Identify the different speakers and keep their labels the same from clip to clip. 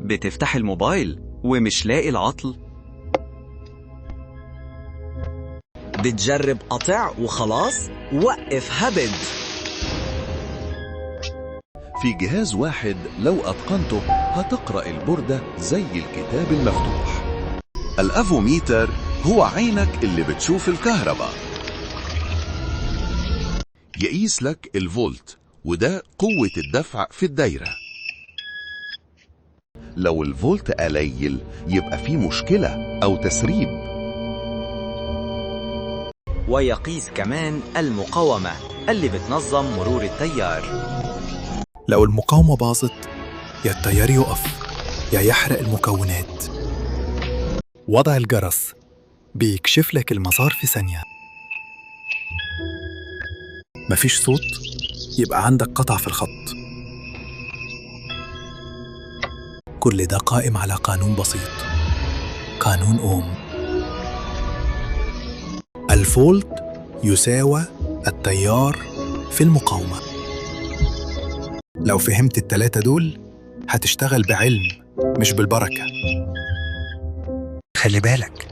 Speaker 1: بتفتح الموبايل ومش لاقي العطل؟
Speaker 2: بتجرب قطع وخلاص؟ وقف هبد.
Speaker 3: في جهاز واحد لو أتقنته هتقرأ البوردة زي الكتاب المفتوح. الأفوميتر هو عينك اللي بتشوف الكهرباء. يقيس لك الفولت، وده قوة الدفع في الدايرة. لو الفولت قليل يبقى في مشكلة أو تسريب.
Speaker 2: ويقيس كمان المقاومة اللي بتنظم مرور التيار.
Speaker 4: لو المقاومة باظت يا التيار يقف يا يحرق المكونات. وضع الجرس بيكشف لك المسار في ثانية. مفيش صوت يبقى عندك قطع في الخط. كل ده قائم على قانون بسيط، قانون أوم. الفولت يساوي التيار في المقاومة. لو فهمت التلاتة دول هتشتغل بعلم مش بالبركة. خلي بالك،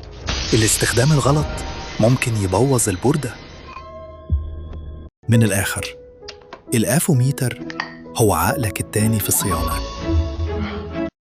Speaker 4: الاستخدام الغلط ممكن يبوظ البوردة. من الآخر، الآفوميتر هو عقلك التاني في الصيانة.